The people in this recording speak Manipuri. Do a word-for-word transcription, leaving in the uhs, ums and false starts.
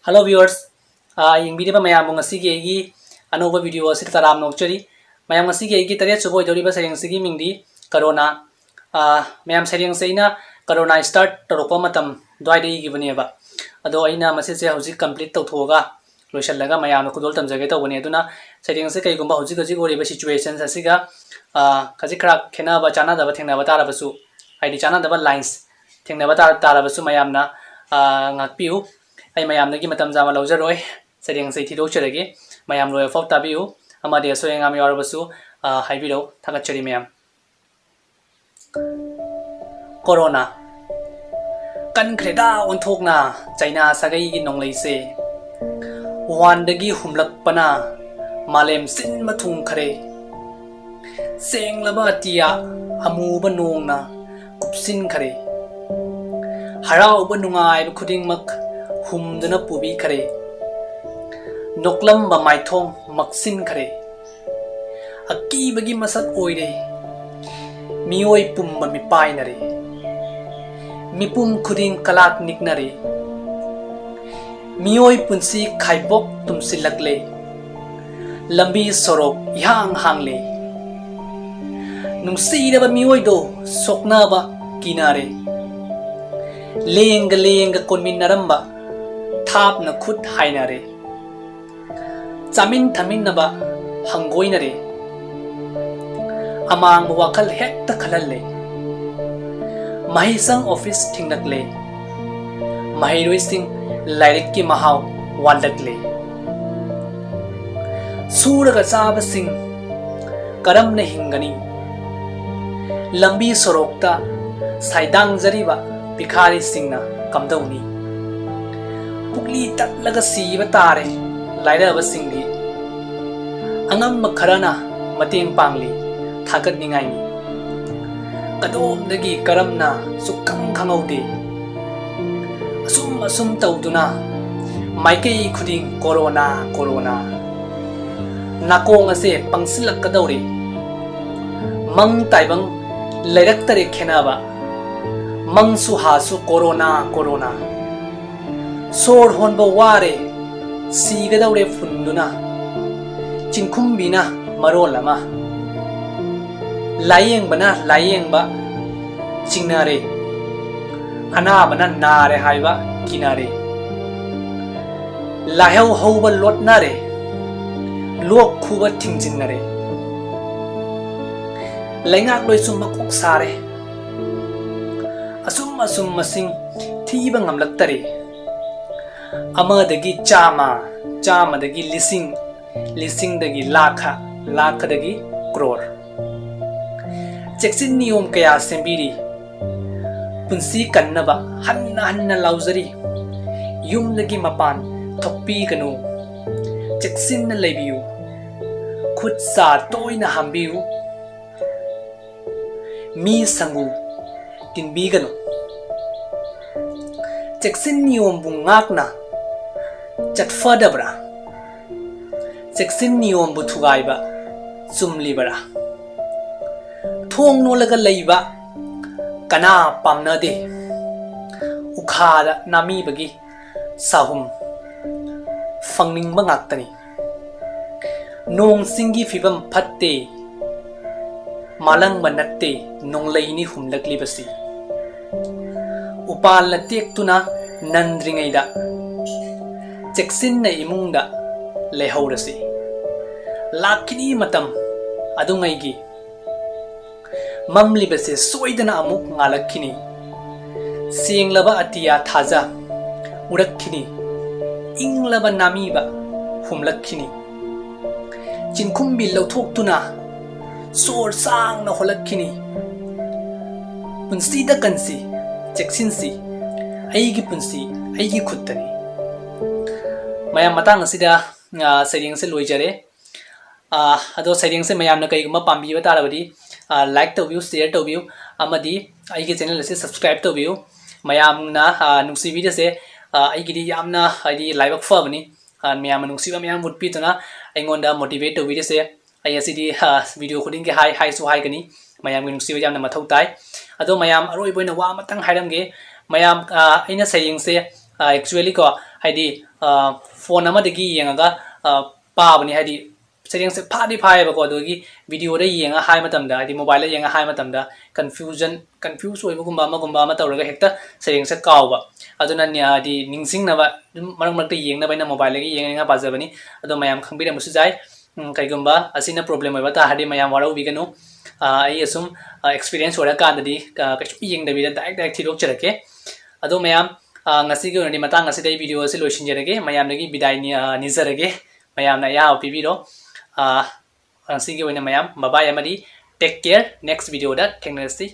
Hello viewers, ꯑꯥ, ꯌꯦꯡꯕꯤꯔꯤꯕ ꯃꯌꯥꯝꯕꯨ ꯉꯁꯤꯒꯤ ꯑꯩꯒꯤ ꯑꯅꯧꯕ video ꯑꯁꯤꯗ ꯇꯔꯥꯝꯅ ꯑꯣꯛꯆꯔꯤ꯫ ꯃꯌꯥꯝ, ꯉꯁꯤꯒꯤ ꯑꯩꯒꯤ ꯇꯔꯦꯠ ꯁꯨꯕ ꯑꯣꯏꯗꯧꯔꯤꯕ ꯁꯩꯔꯦꯡꯁꯤꯒꯤ ꯃꯤꯡꯗꯤ ꯀꯣꯔꯣꯅꯥ꯫ ꯑꯥ, ꯃꯌꯥꯝ, ꯁꯩꯔꯦꯡꯁꯦ ꯑꯩꯅ ꯀꯣꯔꯣꯅꯥ start ꯇꯧꯔꯛꯄ ꯃꯇꯝ ꯑꯗꯨꯋꯥꯏꯗ ꯏꯈꯤꯕꯅꯦꯕ꯫ ꯑꯗꯣ ꯑꯩꯅ ꯃꯁꯤꯁꯦ ꯍꯧꯖꯤꯛ complete ꯇꯧꯊꯣꯛꯑꯒ ꯂꯣꯏꯁꯤꯜꯂꯒ ꯃꯌꯥꯝꯅ ꯈꯨꯗꯣꯜ ꯇꯝꯖꯒꯦ ꯇꯧꯕꯅꯦ꯫ ꯑꯗꯨꯅ ꯁꯩꯔꯦꯡꯁꯦ ꯀꯩꯒꯨꯝꯕ ꯍꯧꯖꯤꯛ ꯍꯧꯖꯤꯛ ꯑꯣꯏꯔꯤꯕ situations ꯑꯁꯤꯒ, ꯑꯥ, ꯈꯖꯤꯛ ꯈꯔ ꯈꯦꯠꯅꯕ, ꯆꯥꯟꯅꯗꯕ ꯊꯦꯡꯅꯕ ꯇꯥꯔꯕꯁꯨ, ꯍꯥꯏꯗꯤ ꯆꯥꯟꯅꯗꯕ lines ꯊꯦꯡꯅꯕ ꯇꯥ-, ꯇꯥꯔꯕꯁꯨ ꯃꯌꯥꯝꯅ, ꯑꯥ, ꯉꯥꯛꯄꯤꯌꯨ꯫ ꯑꯩ ꯃꯌꯥꯝꯗꯒꯤ ꯃꯇꯝ ꯆꯥꯕ ꯂꯧꯖꯔꯣꯏ꯫ ꯁꯩꯔꯦꯡꯁꯦ ꯊꯤꯗꯣꯛꯆꯔꯒꯦ꯫ ꯃꯌꯥꯝ ꯂꯣꯏꯐꯥꯎ ꯇꯥꯕꯤꯌꯨ꯫ ꯑꯃꯗꯤ ꯑꯁꯣꯏ ꯑꯉꯥꯝ ꯌꯥꯎꯔꯕꯁꯨ, ꯑꯥ, ꯍꯥꯏꯕꯤꯔꯛꯎ꯫ ꯊꯥꯒꯠꯆꯔꯤ ꯃꯌꯥꯝ꯫ ꯀꯣꯔꯣꯅꯥ꯫ ꯀꯟꯈ꯭ꯔꯦꯗ ꯑꯣꯟꯊꯣꯛꯅ ꯆꯩꯅꯥ ꯁꯥꯒꯩꯒꯤ ꯅꯣꯡꯂꯩꯁꯦ꯫ ꯋꯨꯍꯥꯟꯗꯒꯤ ꯍꯨꯝꯂꯛꯄꯅ ꯃꯥꯂꯦꯝ ꯁꯤꯟꯕ ꯊꯨꯡꯈ꯭ꯔꯦ꯫ ꯁꯦꯡꯂꯕ ꯑꯇꯤꯌꯥ ꯑꯃꯨꯕ ꯅꯣꯡꯅ ꯀꯨꯞꯁꯤꯟꯈ꯭ꯔꯦ꯫ ꯍꯔꯥꯎꯕ ꯅꯨꯡꯉꯥꯏꯕ ꯈꯨꯗꯤꯡꯃꯛ ꯍꯨꯝꯗꯨꯅ ꯄꯨꯕꯤꯈ꯭ꯔꯦ꯫ ꯅꯣꯛꯂꯝꯕ ꯃꯥꯏꯊꯣꯡ ꯃꯛꯁꯤꯟꯈ꯭ꯔꯦ꯫ ꯑꯀꯤꯕꯒꯤ ꯃꯁꯛ ꯑꯣꯏꯔꯦ꯫ ꯃꯤꯑꯣꯏ ꯄꯨꯝꯕ ꯃꯤꯄꯥꯏꯅꯔꯦ꯫ ꯃꯤꯄꯨꯝ ꯈꯨꯗꯤꯡ ꯀꯂꯥꯠ ꯅꯤꯛꯅꯔꯦ꯫ ꯃꯤꯑꯣꯏ ꯄꯨꯟꯁꯤ ꯈꯥꯏꯕꯣꯛ ꯇꯨꯝꯁꯤꯜꯂꯛꯂꯦ꯫ ꯂꯝꯕꯤ ꯁꯣꯔꯣꯛ ꯏꯍꯥꯡ ꯍꯥꯡꯂꯦ꯫ ꯅꯨꯡꯁꯤꯔꯕ ꯃꯤꯑꯣꯏꯗꯣ ꯁꯣꯛꯅꯕ ꯀꯤꯅꯔꯦ꯫ ꯂꯦꯡꯒ ꯂꯦꯡꯒ ꯀꯣꯟꯃꯤꯟꯅꯔꯝꯕ ꯊꯥꯞꯅ ꯈꯨꯠ ꯍꯥꯏꯅꯔꯦ꯫ ꯆꯥꯃꯤꯟ ꯊꯛꯃꯤꯟꯅꯕ ꯍꯪꯒꯣꯏꯅꯔꯦ꯫ ꯑꯃꯥꯡꯕ ꯋꯥꯈꯜ ꯍꯦꯛꯇ ꯈꯜꯍꯜꯂꯦ꯫ ꯃꯍꯩꯁꯪ office ꯊꯤꯡꯂꯛꯂꯦ꯫ ꯃꯍꯩꯔꯣꯏꯁꯤꯡ ꯂꯥꯏꯔꯤꯛꯀꯤ ꯃꯍꯥꯎ ꯋꯥꯠꯂꯛꯂꯦ꯫ ꯁꯨꯔꯒ ꯆꯥꯕꯁꯤꯡ ꯀꯔꯝꯅ ꯍꯤꯡꯒꯅꯤ? ꯂꯝꯕꯤ ꯁꯣꯔꯣꯛꯇ ꯁꯥꯏꯗꯥꯡꯖꯔꯤꯕ ꯚꯤꯈꯥꯔꯤꯁꯤꯡꯅ ꯀꯝꯗꯧꯅꯤ? ꯄꯨꯛꯂꯤ ꯇꯠꯂꯒ ꯁꯤꯕ ꯇꯥꯔꯦ ꯂꯥꯏꯔꯕꯁꯤꯡꯗꯤ꯫ ꯑꯉꯝꯕ ꯈꯔꯅ ꯃꯇꯦꯡ ꯄꯥꯡꯂꯤ, ꯊꯥꯒꯠꯅꯤꯡꯉꯥꯏꯅꯤ꯫ ꯀꯗꯣꯝꯗꯒꯤ ꯀꯔꯝꯅ ꯁꯨꯛꯈꯪ ꯈꯪꯍꯧꯗꯦ꯫ ꯑꯁꯨꯝ ꯑꯁꯨꯝ ꯇꯧꯗꯨꯅ ꯃꯥꯏꯀꯩ ꯈꯨꯗꯤꯡ ꯀꯣꯔꯣꯅꯥ, ꯀꯣꯔꯣꯅꯥ꯫ ꯅꯥꯀꯣꯡ ꯑꯁꯦ ꯄꯪꯁꯤꯜꯂꯛꯀꯗꯧꯔꯦ꯫ ꯃꯪ ꯇꯥꯏꯕꯪ ꯂꯩꯔꯛꯇꯔꯦ ꯈꯦꯅꯕ꯫ ꯃꯪꯁꯨ ꯍꯥꯁꯨ ꯀꯣꯔꯣꯅꯥ, ꯀꯣꯔꯣꯅꯥ꯫ ꯁꯣꯔ ꯍꯣꯟꯕ ꯋꯥꯔꯦ, ꯁꯤꯒꯗꯧꯔꯦ ꯐꯨꯟꯗꯨꯅ꯫ ꯆꯤꯡꯈꯨꯝꯕꯤꯅ ꯃꯔꯣꯜ ꯑꯃ꯫ ꯂꯥꯏꯌꯦꯡꯕꯅ ꯂꯥꯏꯌꯦꯡꯕ ꯆꯤꯡꯅꯔꯦ꯫ ꯑꯅꯥꯕꯅ ꯅꯥꯔꯦ ꯍꯥꯏꯕ ꯀꯤꯅꯔꯦ꯫ ꯂꯥꯏꯍꯧ ꯍꯧꯕ ꯂꯣꯠꯅꯔꯦ꯫ ꯂꯣꯛ ꯈꯨꯕ ꯊꯤꯡꯖꯤꯟꯅꯔꯦ꯫ ꯂꯩꯉꯥꯛꯂꯣꯏꯁꯨ ꯃꯀꯣꯛ ꯁꯥꯔꯦ꯫ ꯑꯁꯨꯝ ꯑꯁꯨꯝ ꯃꯁꯤꯡ ꯊꯤꯕ ꯉꯝꯂꯛꯇꯔꯦ꯫ ꯑꯃꯗꯒꯤ ꯆꯥꯝꯃ, ꯆꯥꯝꯃꯗꯒꯤ ꯂꯤꯁꯤꯡ, ꯂꯤꯁꯤꯡꯗꯒꯤ ꯂꯥꯈ, ꯂꯥꯈꯗꯒꯤ ꯀ꯭ꯔꯣꯔ꯫ ꯆꯦꯛꯁꯤꯟ ꯅꯤꯌꯣꯝ ꯀꯌꯥ ꯁꯦꯝꯕꯤꯔꯤ꯫ ꯄꯨꯟꯁꯤ ꯀꯟꯅꯕ ꯍꯟꯅ ꯍꯟꯅ ꯂꯥꯎꯖꯔꯤ꯫ ꯌꯨꯝꯗꯒꯤ ꯃꯄꯥꯟ ꯊꯣꯛꯄꯤꯒꯅꯨ꯫ ꯆꯦꯛꯁꯤꯟꯅ ꯂꯩꯕꯤꯌꯨ꯫ ꯈꯨꯠ ꯁꯥ ꯇꯣꯏꯅ ꯍꯥꯝꯕꯤꯌꯨ꯫ ꯃꯤ ꯁꯪꯒꯨ ꯇꯤꯟꯕꯤꯒꯅꯨ꯫ ꯆꯦꯛꯁꯤꯟ ꯅꯤꯌꯣꯝꯕꯨ ꯉꯥꯛꯅ ꯆꯠꯐꯗꯕ꯭ꯔꯥ? ꯆꯦꯛꯁꯤꯟ ꯅꯤꯌꯣꯝꯕꯨ ꯊꯨꯒꯥꯏꯕ ꯆꯨꯝꯂꯤꯕꯔꯥ? ꯊꯣꯡ ꯅꯣꯜꯂꯒ ꯂꯩꯕ ꯀꯅꯥ ꯄꯥꯝꯅꯗꯦ? ꯎꯈꯥꯗ ꯅꯥꯃꯤꯕꯒꯤ ꯁꯥꯍꯨꯝ ꯐꯪꯅꯤꯡꯕ ꯉꯥꯛꯇꯅꯤ꯫ ꯅꯣꯡ ꯆꯤꯡꯒꯤ ꯐꯤꯕꯝ ꯐꯠꯇꯦ, ꯃꯥꯂꯪꯕ ꯅꯠꯇꯦ ꯅꯣꯡꯂꯩꯅꯤ ꯍꯨꯝꯂꯛꯂꯤꯕꯁꯤ꯫ ꯎꯄꯥꯜꯅ ꯇꯦꯛꯇꯨꯅ ꯅꯟꯗ꯭ꯔꯤꯉꯩꯗ ꯆꯦꯛꯁꯤꯟꯅ ꯏꯃꯨꯡꯗ ꯂꯩꯍꯧꯔꯁꯤ꯫ ꯂꯥꯛꯈꯤꯅꯤ ꯃꯇꯝ ꯑꯗꯨꯉꯩꯒꯤ꯫ ꯃꯝꯂꯤꯕꯁꯦ ꯁꯣꯏꯗꯅ ꯑꯃꯨꯛ ꯉꯥꯜꯂꯛꯈꯤꯅꯤ꯫ ꯁꯦꯡꯂꯕ ꯑꯇꯤꯌꯥ ꯊꯥꯖ ꯎꯔꯛꯈꯤꯅꯤ꯫ ꯏꯪꯂꯕ ꯅꯥꯃꯤꯕ ꯍꯨꯝꯂꯛꯈꯤꯅꯤ꯫ ꯆꯤꯡꯈꯨꯝꯕꯤ ꯂꯧꯊꯣꯛꯇꯨꯅ ꯁꯣꯔ ꯁꯥꯡꯅ ꯍꯣꯜꯂꯛꯈꯤꯅꯤ꯫ ꯄꯨꯟꯁꯤꯗ ꯀꯟꯁꯤ, ꯆꯦꯛꯁꯤꯟꯁꯤ, ꯑꯩꯒꯤ ꯄꯨꯟꯁꯤ ꯑꯩꯒꯤ ꯈꯨꯠꯇꯅꯤ꯫ ꯃꯌꯥꯝ, ꯃꯇꯥꯡ ꯑꯁꯤꯗ, ꯑ, ꯁꯩꯔꯦꯡꯁꯦ ꯂꯣꯏꯖꯔꯦ꯫ ꯑ, ꯑꯗꯣ ꯁꯩꯔꯦꯡꯁꯦ ꯃꯌꯥꯝꯅ ꯀꯩꯒꯨꯝꯕ ꯄꯥꯝꯕꯤꯕ ꯇꯥꯔꯕꯗꯤ, ꯑ, like ꯇꯧꯕꯤꯌꯨ, share ꯇꯧꯕꯤꯌꯨ, ꯑꯃꯗꯤ ꯑꯩꯒꯤ channel ꯑꯁꯤ subscribe ꯇꯧꯕꯤꯌꯨ꯫ ꯃꯌꯥꯝꯅ, ꯑ, ꯅꯨꯡꯁꯤꯕꯤꯔꯤꯁꯦ, ꯑ, ꯑꯩꯒꯤꯗꯤ ꯌꯥꯝꯅ, ꯍꯥꯏꯗꯤ, ꯂꯥꯏꯕꯛ ꯐꯕꯅꯤ꯫ ꯑ, ꯃꯌꯥꯝꯅ ꯅꯨꯡꯁꯤꯕ ꯃꯌꯥꯝ ꯎꯠꯄꯤꯗꯨꯅ ꯑꯩꯉꯣꯟꯗ motivate ꯇꯧꯕꯤꯔꯤꯁꯦ꯫ ꯑꯩ ꯑꯁꯤꯗꯤ, ꯑ, video ꯈꯨꯗꯤꯡꯒꯤ ꯍꯥꯏ, ꯍꯥꯏꯁꯨ ꯍꯥꯏꯒꯅꯤ, ꯃꯌꯥꯝꯒꯤ ꯅꯨꯡꯁꯤꯕ ꯌꯥꯝꯅ ꯃꯊꯧ ꯇꯥꯏ꯫ ꯑꯗꯣ ꯃꯌꯥꯝ, ꯑꯔꯣꯏꯕ ꯑꯣꯏꯅ ꯋꯥ ꯑꯃꯇꯪ ꯍꯥꯏꯔꯝꯒꯦ꯫ ꯃꯌꯥꯝ, ꯑ, ꯑꯩꯅ ꯁꯩꯔꯦꯡꯁꯦ ꯑꯦꯛꯆꯨꯋꯦꯂꯤꯀꯣ, ꯍꯥꯏꯗꯤ ꯐꯣꯟ ꯑꯃꯗꯒꯤ ꯌꯦꯡꯉꯒ ꯄꯥꯕꯅꯤ, ꯍꯥꯏꯗꯤ ꯁꯩꯔꯦꯡꯁꯦ ꯐꯥꯗꯤ ꯐꯥꯏꯌꯦꯕꯀꯣ, ꯑꯗꯨꯒꯤ ꯚꯤꯗꯤꯑꯣꯗ ꯌꯦꯡꯉ ꯍꯥꯏ ꯃꯇꯝꯗ, ꯍꯥꯏꯗꯤ ꯃꯣꯕꯥꯏꯜꯗ ꯌꯦꯡꯉ ꯍꯥꯏ ꯃꯇꯝꯗ ꯀꯟꯐ꯭ꯌꯨꯖꯟ ꯀꯟꯐ꯭ꯌꯨꯁ ꯑꯣꯏꯕꯒꯨꯝꯕ ꯑꯃꯒꯨꯝꯕ ꯑꯃ ꯇꯧꯔꯒ ꯍꯦꯛꯇ ꯁꯩꯔꯦꯡꯁꯦ ꯀꯥꯎꯕ꯫ ꯑꯗꯨꯅ ꯅꯤ- ꯍꯥꯏꯗꯤ ꯅꯤꯡꯁꯤꯡꯅꯕ ꯑꯗꯨꯝ ꯃꯔꯛ ꯃꯔꯛꯇ ꯌꯦꯡꯅꯕ ꯑꯩꯅ ꯃꯣꯕꯥꯏꯜꯗꯒꯤ ꯌꯦꯡꯉ ꯌꯦꯡꯉ ꯄꯥꯖꯕꯅꯤ꯫ ꯑꯗꯣ ꯃꯌꯥꯝ ꯈꯪꯕꯤꯔꯝꯕꯁꯨ ꯌꯥꯏ꯫ ꯎꯝ, ꯀꯩꯒꯨꯝꯕ ꯑꯁꯤꯅ ꯄ꯭ꯔꯣꯕ꯭ꯂꯦꯝ ꯑꯣꯏꯕ ꯇꯥꯔꯗꯤ ꯃꯌꯥꯝ ꯋꯥꯔꯧꯕꯤꯒꯅꯨ꯫ ꯑꯥ, ꯑꯩ ꯑꯁꯨꯝ ꯑꯦꯛꯁꯄꯤꯔꯤꯌꯦꯟꯁ ꯑꯣꯏꯔꯀꯥꯟꯗꯗꯤ ꯑꯥ, ꯀꯩꯁꯨ ꯌꯦꯡꯗꯕꯤꯗ ꯗꯥꯏꯔꯦꯛ ꯗꯥꯏꯔꯦꯛ ꯊꯤꯗꯣꯛꯆꯔꯛꯀꯦ꯫ ꯑꯗꯣ ꯃꯌꯥꯝ, ꯑꯥ, ꯉꯁꯤꯒꯤ ꯑꯣꯏꯅꯗꯤ ꯃꯇꯥꯡ ꯑꯁꯤꯗ ꯑꯩ ꯚꯤꯗꯤꯑꯣ ꯑꯁꯤ ꯂꯣꯏꯁꯤꯟꯖꯔꯒꯦ꯫ ꯃꯌꯥꯝꯗꯒꯤ ꯕꯤꯗꯥꯏ ꯅꯤ- ꯑꯥ, ꯅꯤꯖꯔꯒꯦ꯫ ꯃꯌꯥꯝꯅ ꯑꯌꯥꯕ ꯄꯤꯕꯤꯔꯣ꯫ ꯑꯥ, ꯉꯁꯤꯒꯤ ꯑꯣꯏꯅ ꯃꯌꯥꯝ bye bye ꯑꯃꯗꯤ take care꯫ Next ꯚꯤꯗꯤꯑꯣꯗ ꯊꯦꯡꯅꯔꯁꯤ꯫